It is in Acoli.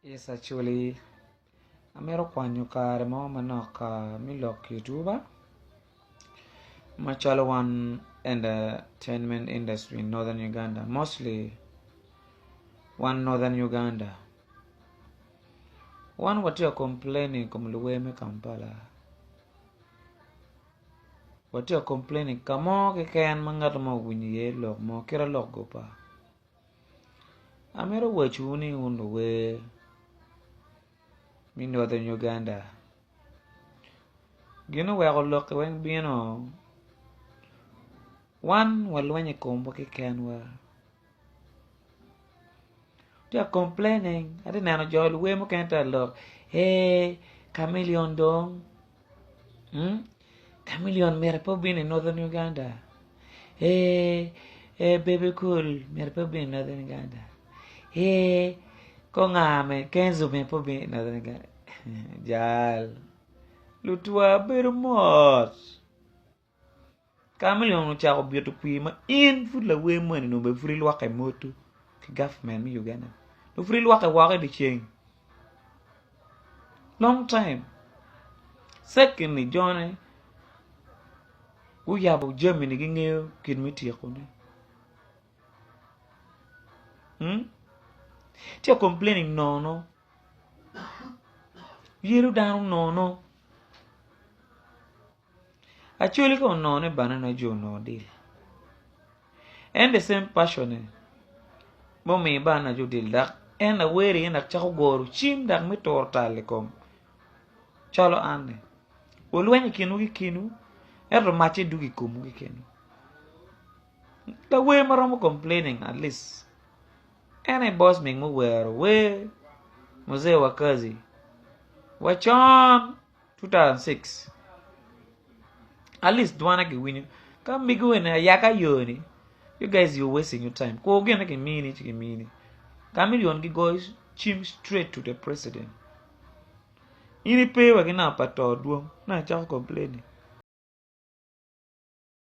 Yes actually amito kwanyo kare mo manok me lok kitwu ba macalo wan entertainment industry in northern Uganda mostly wan northern Uganda wan watye ka complaining i kom luwer me Kampala watye ka complaining ka mo keken ma ngat mo owinyo iye lok mo kit lok goba. Amito wacwu ni wun luwer me Northern Uganda gin oweko lokki weng bino wan walwenyo i komwa kekenwa atye ka complaining atye ka neno jo luwer mukene tye ka lok ee kamilion dong Chameleon myero pe obin i Northern Uganda ee Bebe Cool myero pe obin i Northern Uganda ee kor nga me Kenzo myero pe obin i Northern Uganda jal lutwa bedo mot Chameleon ocako bito kwir ma in pud lawer moni nongo bene pud ilwokke moto ki gavment me Uganda nongo pud ilwokke woko i dye ceng. Long time secondly jone guyabo jami ni gingeyo kit me tyekone tye ka complaining nono yelo dano nono Acholi ka onongo ni banana jo onongo deal en the same person ni ma omiyo banana jo deal dok en lawer en dok cako goro cim dok me turo tal i kom calo an ni wulwenyo i kinwu ki kinwu ento macce dwogo i komwu keken lawer ma romo complaining at least en aye bosmic muwero wer muzee wa kazi wa con. 2006 at least dwana kiwinyo ka mego eni ayaka yo ni you guys you wasting your time kur gine kimini ci kimini Chameleon gigoyo cim straight to the president in ipe wa ki namba pa to dwong na icako complaining.